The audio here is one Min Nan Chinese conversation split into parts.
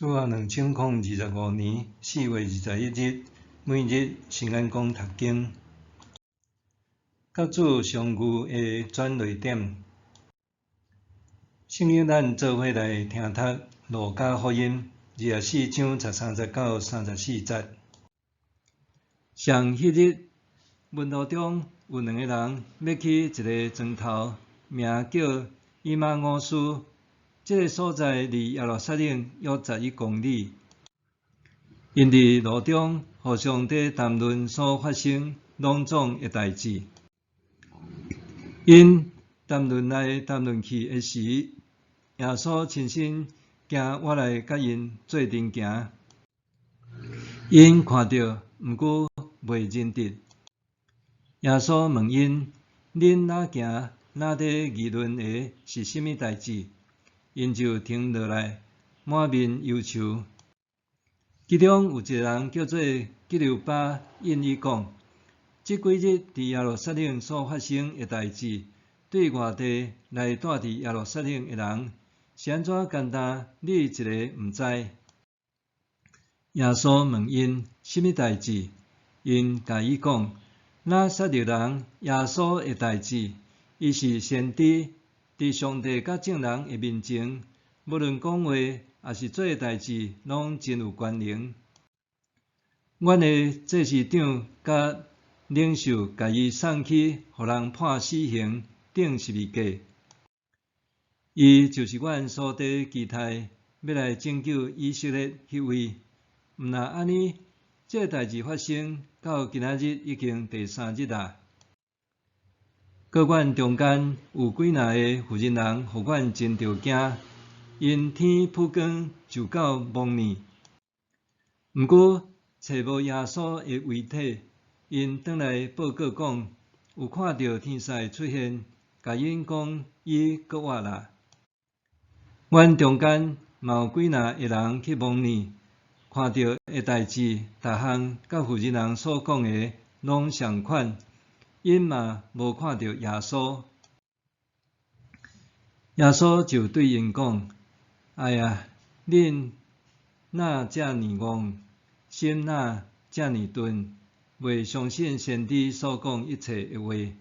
主後2025年4月21日，每日新眼光讀經，佮主相遇的轉捩點。聖經咱做伙來聽讀路加福音24章13節到34節。上彼日，門徒中有兩个人欲去一个庄頭，名叫以馬忤斯。這个所在離耶路撒冷約11公里。𪜶佇路中互相佇談論所發生攏總的代誌。𪜶談論來談論去的時，耶穌親身行倚來佮𪜶做陣行。𪜶看著，毋過袂認得。耶穌問𪜶：恁若行，若佇議論的是啥物代誌？𪜶就停落來，滿面憂愁。其中有一个人叫做基流巴，應伊講：這幾日佇耶路撒冷所發生的代誌，對外地來蹛佇耶路撒冷的人，是按怎簡單？你一个毋知？耶穌問𪜶：啥物代誌？𪜶共伊講：拿撒勒人耶穌的代誌，伊是先知。佇上帝佮眾人的面前，無論講話抑是做代誌，攏真有權能。阮的祭司長佮領袖共伊送去，予人判死刑，釘十字架。伊就是阮所佇期待欲來拯救以色列彼位。毋若按呢，這个代誌發生到今仔日已經第三日矣。閣阮中間有幾若个婦人人，予阮真著驚，𪜶天曝光就到摸耳。毋過揣無耶穌的遺體，𪜶轉來報告講，有看著天使出現，共𪜶講伊閣活啦。阮中間嘛有幾若个人去摸耳，看著的代誌，逐項佮婦人人所講的攏相款。𪜶嘛無看著耶穌，耶穌就對𪜶講：哎呀，恁哪遮爾戇，心哪遮爾鈍，袂相信先知所講一切的話。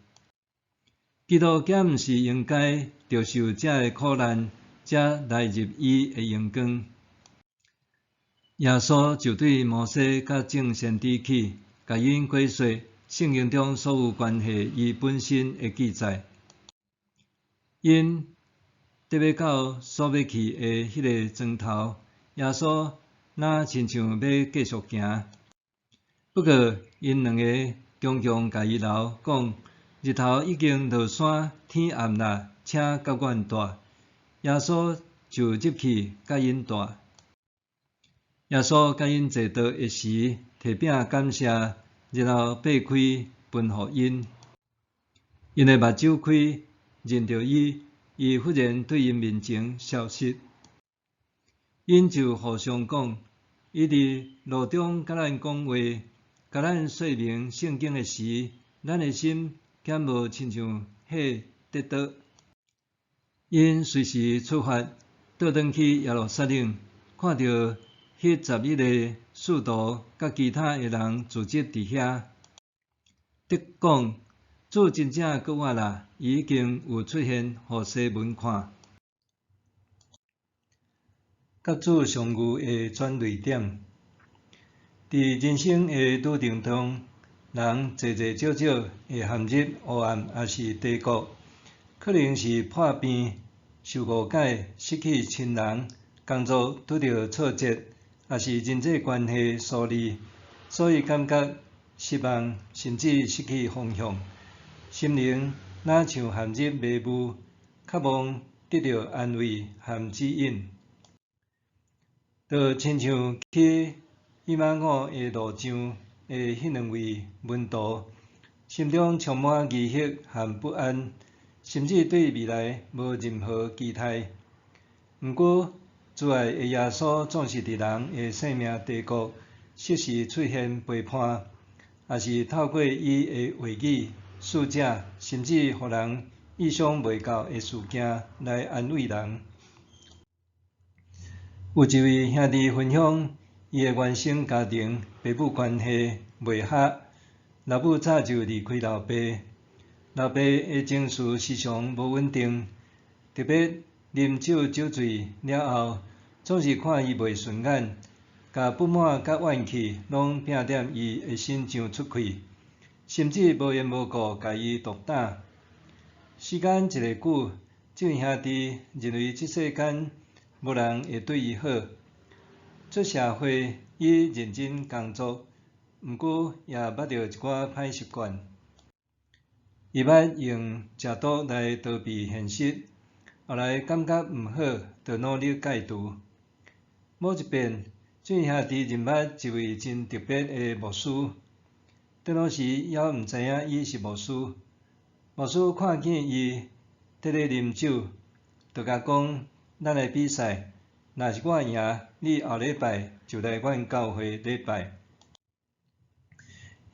基督敢毋是應該著受這个苦難，才來入伊的榮光？耶穌就對摩西佮眾先知起，共𪜶解說聖經中所有關係伊本身的記載。𪜶得欲到所欲去的彼个庄頭，耶穌若親像欲繼續行，不過𪜶兩个強強共伊留，講：日頭已經落山，天暗啦，請佮阮蹛。耶穌就入去佮𪜶蹛。耶穌佮𪜶坐桌的時，提餅感謝，然後擘開分予𪜶。𪜶的目睭開，認著伊，伊忽然對𪜶面前消失。𪜶就互相講：伊佇路中佮咱講話，共咱說明聖經的時，咱的心敢無親像火佇燒？𪜶隨時出發，倒轉去耶路撒冷，看著彼11个使徒佮其他的人聚集佇遐，得講：主真正閣活啦！伊已經有出現予西門看。佮主相遇的轉捩點，佇人生的旅程中，人濟濟少少會陷入黑暗，抑是低谷，可能是破病、受誤解、失去親人、工作拄著挫折，抑是人際關係疏離，所以感覺失望，甚至失去方向，心靈若像陷入迷霧，渴望得著安慰和指引。就親像去以馬忤的路上的彼兩位門徒，心中充滿疑惑和不安，甚至對未來無任何期待。毋過，慈愛的耶穌總是佇人的生命低谷，適時出現陪伴，抑是透過伊的話語、使者，甚至予人意想袂到的事件來安慰人。有一位兄弟分享，伊的原生家庭父母關係袂合，老母早就離開老爸，老爸的情緒時常無穩定，特別啉酒酒醉了後，總是看伊袂順眼，共不滿佮怨氣攏拚踮伊的身上出氣，甚至無緣無故共伊毒打。時間一个久，這位兄弟認為這世間無人會對伊好。出社會，伊認真工作，毋過也捌著一寡歹習慣。伊捌用食毒來逃避現實，後來感覺毋好，就努力戒除。某一遍，這位兄弟認捌一位真特別的牧師，當時猶毋知影伊是牧師。牧師看見伊佇咧啉酒，就共講：咱來比賽，若是我贏，你後禮拜就來阮教會禮拜。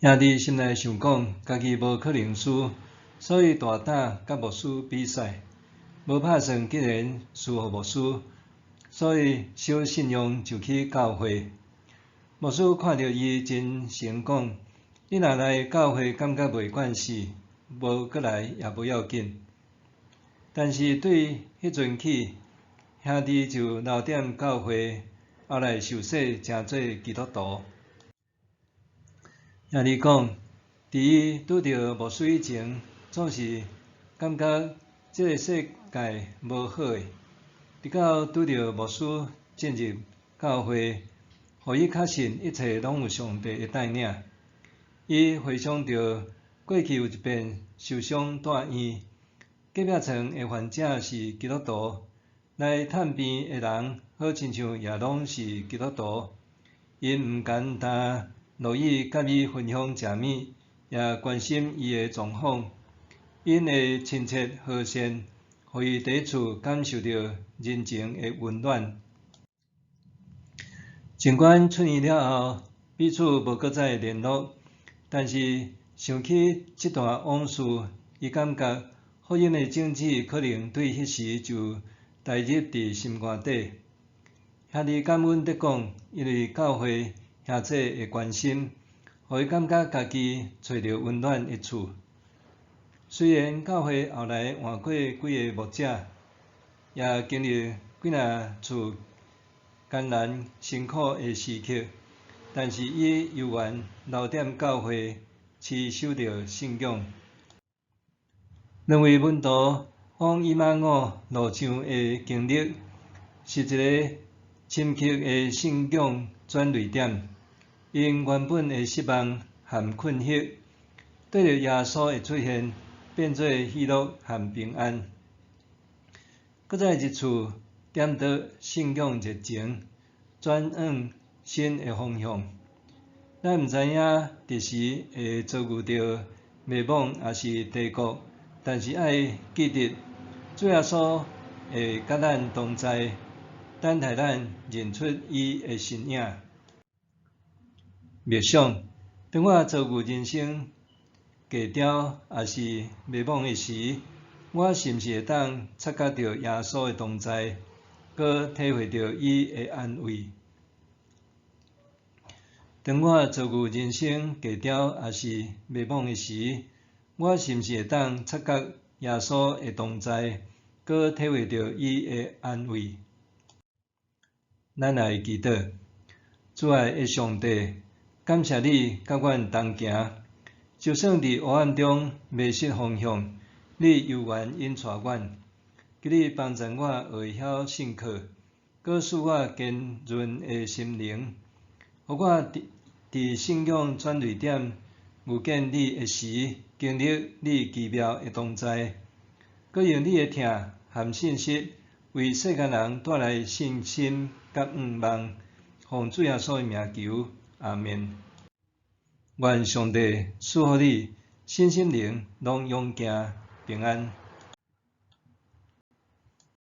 兄弟心內想講，家己無可能輸，所以大膽佮牧師比賽，無拍算竟然輸予牧師，所以守信用就去教會。牧師看著伊真誠講：你若來教會感覺袂慣勢，無閣來也無要緊。但是對彼陣起，兄弟就留踮教會，後來受洗成做基督徒。兄弟講，佇伊拄著牧師以前，總是感覺這个世界無好的，直到拄著牧師進入教會，予伊確信一切攏有上帝的帶領。伊回想著過去有一遍受傷蹛院，隔壁床的患者是基督徒，來探病的人好親像也攏是基督徒，𪜶毋簡單樂意佮伊分享食物，也關心伊的狀況。𪜶的親切和善，予伊佇厝感受著人情的溫暖。儘管出院了後彼此無閣再聯絡，但是想起這段往事，伊感覺福音的種子可能對彼時就代入佇心肝底。兄弟感恩的講，因為教會兄姊的關心，予伊感覺家己揣著溫暖的厝。雖然教會後來換過幾个牧者，也經歷幾若次艱難辛苦的時刻，但是伊猶原留踮教會，持守著信仰。兩位門徒往以馬忤路上的經歷，是一个深刻的信仰轉捩點。𪜶原本的失望和困惑，對著耶穌的出現，變做喜樂和平安。閣再一次點著信仰熱情，轉往新的方向。咱毋知影佇時會遭遇著迷惘抑是低谷，但是愛記得，主耶穌會佮咱同在，等待咱認出伊的身影。默想，當我遭遇人生低潮抑是迷惘的時，我是毋是會當察覺著耶穌的同在，閣體會著伊的安慰？當我遭遇人生低潮抑是迷惘的時，我是毋是會當察覺耶穌的同在，閣體會著伊的安慰？咱來祈禱，慈愛的上帝，感謝你佮阮同行，就算佇黑暗中迷失方向，你猶原引帶阮。求你幫助我學會曉信靠，閣賜我堅韌的心靈，予我佇信仰轉捩點遇見你的時，經歷你奇妙的同在，閣用你的疼和信實，為世間人帶來信心佮盼望。奉主耶穌的名求，阿們。願上帝賜予你身心靈攏勇健平安。